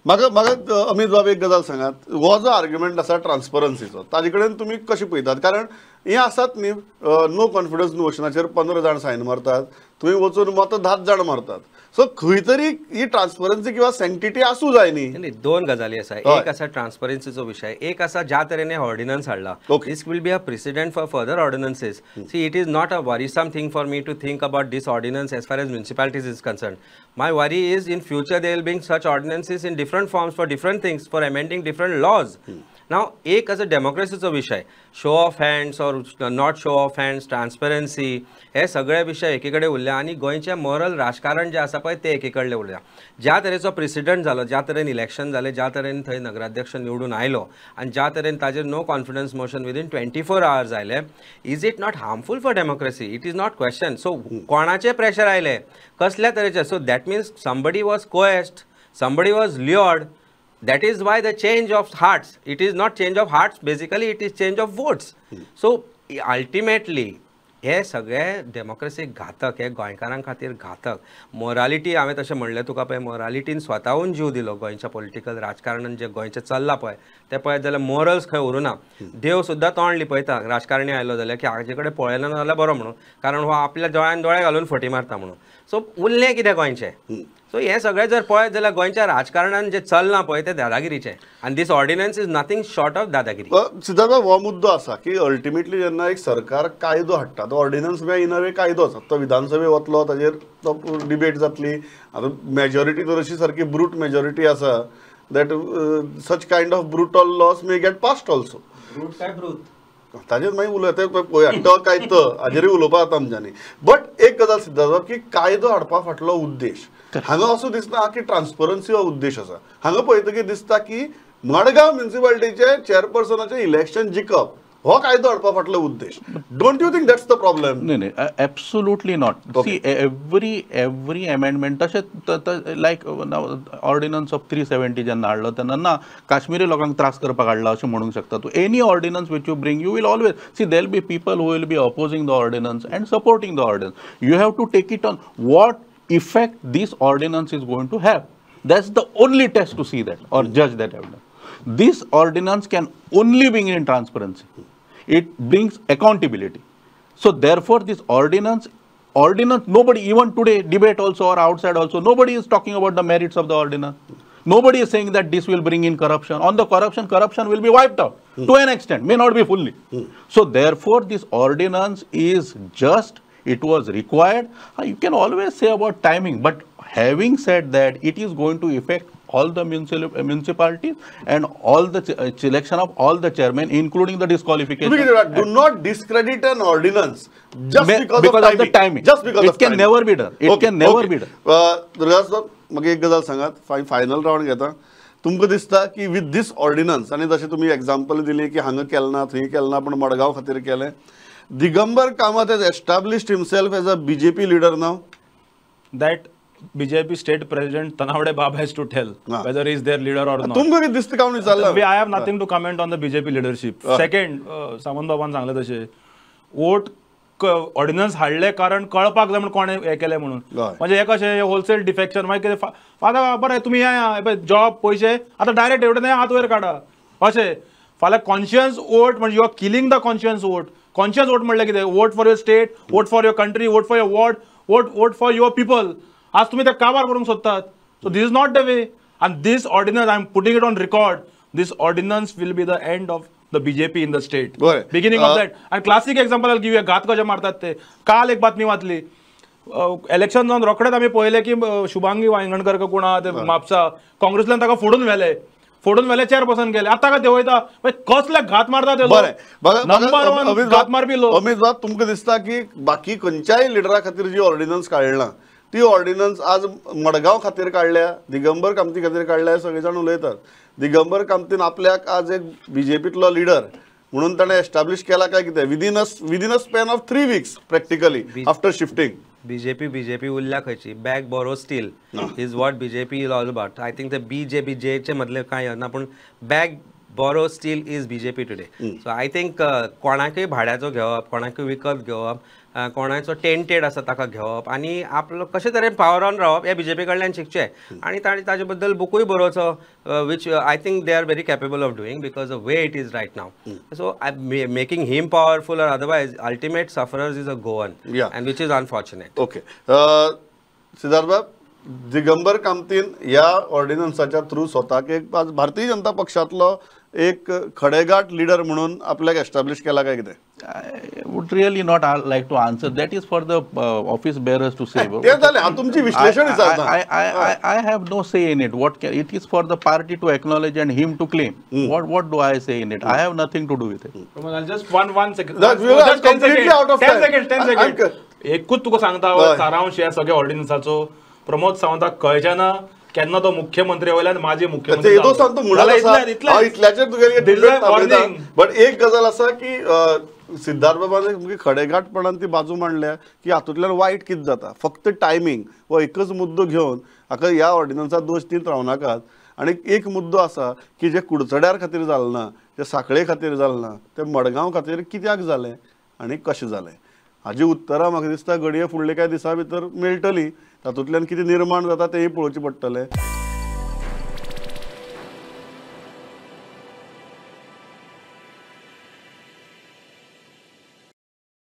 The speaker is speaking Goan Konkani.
म्हाका म्हाका अमित बाब एक गजाल सांगात, हो जो आर्ग्युमेंट आसा ट्रान्सपरन्सीचो ताजे कडेन तुमी कशें पळयतात? कारण हें आसात न्ही नो कॉन्फिडन्स मोशनाचेर 15 जाण सायन मारतात, तुमी वचून मतां 10 जाण मारतात, सो खंय तरी ही ट्रान्सपरन्सी किंवा सँक्टिटी आसूं जाय न्ही. दोन गजाली आसा, एक आसा ट्रान्सपरन्सीचो विशय, एक आसा ज्या तरेन ऑर्डिनन्स हाडला, this will be a precedent for further ordinances. See, it is not a worrisome thing for me to think about this ordinance as far as municipalities is concern. My worry is in future there will be such ordinances in different forms for different things, for amending different laws. Now एक असो डेमोक्रेसीचो विशय, show of hands or not show of hands, transparency, हे सगळे विशय एकी कडेन उरल्या आनी गोंयचें मॉरल राजकारण जें आसा पळय तें एकी कडलें उरल्या. ज्या तरेचो प्रेसिडंट जालो, ज्या तरेन इलेक्शन जालें, ज्या तरेन थंय नगराध्यक्ष निवडून आयलो आनी ज्या तरेन ताजेर no confidence motion within 24 hours आयलें, is it not harmful for democracy? It is not question. So कोणाचें प्रेशर आयलें, कसल्या तरेचें, so that means somebody was coerced, somebody was lured. That is why the change of hearts, it is not change of hearts, basically it is change of votes. So ultimately हे सगळे डेमोक्रेसीक घातक, हे गोंयकारां खातीर घातक. मोरालिटी हांवें तशें म्हणलें तुका पळय, मोरालिटीन स्वताहून जीव दिलो गोंयच्या पॉलिटिकल राजकारणान जें गोंयचें चल्लां पळय तें पळयत जाल्यार मोरल्स खंय उरूना. देव सुद्दां तोंड लिपयता राजकारणी आयलो जाल्यार की हाजे कडेन पळयना जाल्यार बरो म्हणून, कारण हो आपल्या दोळ्यान दोळे घालून फटी मारता म्हणून. सो उरलें कितें गोंयचें? सो हें सगळें जर पळयत जाल्यार गोंयच्या राजकारणान जें चल्लां पळय तें दादागिरीचें, आनी this ordinance is nothing short of दादागिरी. सिद्धार्थ, हो मुद्दो आसा की अल्टिमेटली जेन्ना एक सरकार कायदो हाडटा तो ऑर्डिनन्स म्हळ्यार इन अ वे कायदो आसा, तो विधानसभे वतलो, ताजेर तो डिबेट जातली. आतां मेजॉरिटी तर अशी सारकी ब्रूट मेजॉरिटी आसा that such kind of brutal laws may get passed also. Brute काय ब्रूट ताजेर मागीर उलयता पळोवया, ट काय त हाजेरूय उलोवपा जाता आमच्यांनी. बट एक गजाल सिद्धार्थ की कायदो हाडपा फाटलो उद्देश हांगा असो दिसना की ट्रान्सपरन्सी हो उद्देश आसा. हांगा पळयतकीर दिसता की मडगांव म्युनिसिपालिटीचे चेअरपर्सनाचें इलेक्शन जिखप हो कायदो हाडपा फाटलो उद्देश. Don't you think that's the problem? न्ही न्ही, absolutely not. See, every amendment तशें लायक ऑर्डिनन्स ऑफ 370 जेन्ना हाडलो तेन्ना ना काश्मिरी लोकांक त्रास करपाक हाडला अशें म्हणूंक शकता तूं. Any ordinance which you bring, you will always see there will be people who will be opposing the ordinance and supporting the ordinance. You have to take it on what effect this ordinance is going to have. That's the only test to see that or judge that evidence. This ordinance can only bring in transparency. It brings accountability. So therefore this ordinance, nobody, even today debate also or outside also, nobody is talking about the merits of the ordinance. Nobody is saying that this will bring in corruption. On the corruption will be wiped out to an extent, may not be fully. So therefore this ordinance is just, it was required. You can always say about timing, but having said that, it is going to affect all the municipalities and all the selection of all the chairmen, including the disqualification. Do not discredit an ordinance just because of the timing. Just because it can never be done. It can never be done. Durgas बाब, म्हाका एक गजाल सांगात, फायनल रावंड घेता. तुमकां दिसता की विथ this ordinance, आनी जशें तुमी एग्जाम्पल दिली की हांगा केलें ना थंय केलें ना, पूण मडगांव खातीर केलें, Digambar Kamat has established himself as a BJP leader now? That BJP state president Tanavade Bab has to tell whether he is their leader or not. तुमकां कितें दिसता काय विचारलां? I have nothing to comment on the BJP leadership. Second, Sawant बाबान सांगलें तशें वोट ऑर्डिनन्स हाडले कारण कळपाक जाय म्हण कोणें हें केलें म्हणून. म्हणजे हें कशें होलसेल डिफेक्शन, मागीर कितें फाल्यां बरें तुमी या जॉब पयशे आतां डायरेक्ट एवढे हात वयर काडा अशें. फाल्यां कॉन्शियस वोट म्हणजे you are killing the conscious vote. Conscious vote म्हणल्यार कितें? Vote for your state, vote for your country, vote for your ward, vote for your people. आज तुम्ही ते काबार करूंक सोदतात. So this is not the way. And this ordinance, I am putting it on record, this ordinance will be the end of the BJP in the state. Beginning of that. And classic example I give you, घात कशे मारतात ते. काल एक बातमी वाचली, इलेक्शन जावन रोखडेच आमी पळयलें की शुभांगी वायंगणकर कोण आहा ते म्हापसा काँग्रेसल्यान ताका फोडून व्हेले, फोडून व्हेले, चेअरपर्सन केले, आतां काय देंवयता. कसले घात मारता ते. बरें, नंबर वन घात मारपी लोक. अमित बाब, तुमकां दिसता की बाकी खंयच्याय लिडरा खातीर जी ऑर्डिनन्स काडला ती ऑर्डिनन्स आज मडगांव खातीर काडल्या, दिगंबर कामती खातीर काडल्या, सगळे जाण उलयतात. दिगंबर कामतीन आपल्याक आज एक बीजेपीतलो लिडर म्हणून ताणें एस्टाब्लीश केला काय कितें within a span of 3 weeks practically after shifting. BJP उरल्या खंयची? Beg borrow steal is what BJP is all about. I think ते बीजेपी जेचे मदले कांय ना, पूण bag borrow steal is BJP today. So I think कोणाकूय भाड्याचो घेवप, कोणाकूय विकत घेवप, कोणाचो टेंटेड आसा ताका घेवप आनी आपलो कशे तरेन पावरान रावप हे बीजेपी कडल्यान शिकचें आनी ताणें ताजे बद्दल बुकूय बरोवचो, which I think they are very capable of doing because the way it is right now. So making him powerful or otherwise, ultimate sufferers is a Goan, and which is unfortunate. Okay, Siddharth बाब, दिगंबर कामतीन ह्या ऑर्डिनन्साच्या थ्रू स्वताक एक आज भारतीय जनता पक्षांतलो एक खडेगाठ लिडर म्हणून आपल्याक एस्टाब्लिश केला काय कितें? I would really not like to answer. That is for the office bearers to say. ते जालें, हांव तुमची विश्लेशण विचारता. I have no say in it. What can, it is for the party to acknowledge and him to claim. What do I say in it? I have nothing to do with it. Just one second. Just 10 seconds. 10 seconds. 10 seconds. एकूच तुका सांगता सारांश ह्या सगळ्या ऑर्डिनन्साचो, प्रमोद सावंताक कळचें ना केन्ना तो मुख्यमंत्री वयल्यान माजी मुख्यमंत्री इतल्याचेर तुगेली. बट एक गजाल आसा की सिद्धार्थ बाबान खडेगाठपणान ती बाजू मांडल्या की हातूंतल्यान वायट कितें जाता, फक्त टायमींग हो एकच मुद्दो घेवन हाका ह्या ऑर्डिनन्साक दोश दीत रावनाकात. आनी एक मुद्दो आसा की जे कुडचड्यार खातीर जालें ना, जे साखळे खातीर जालें ना, ते मडगांव खातीर कित्याक जालें आनी कशें जालें, हाजी उत्तरां म्हाका दिसता घडये फुडले कांय दिसां भितर मेळटलीं. तातूंतल्यान कितें निर्माण जाता तेंय पळोवचें पडटलें.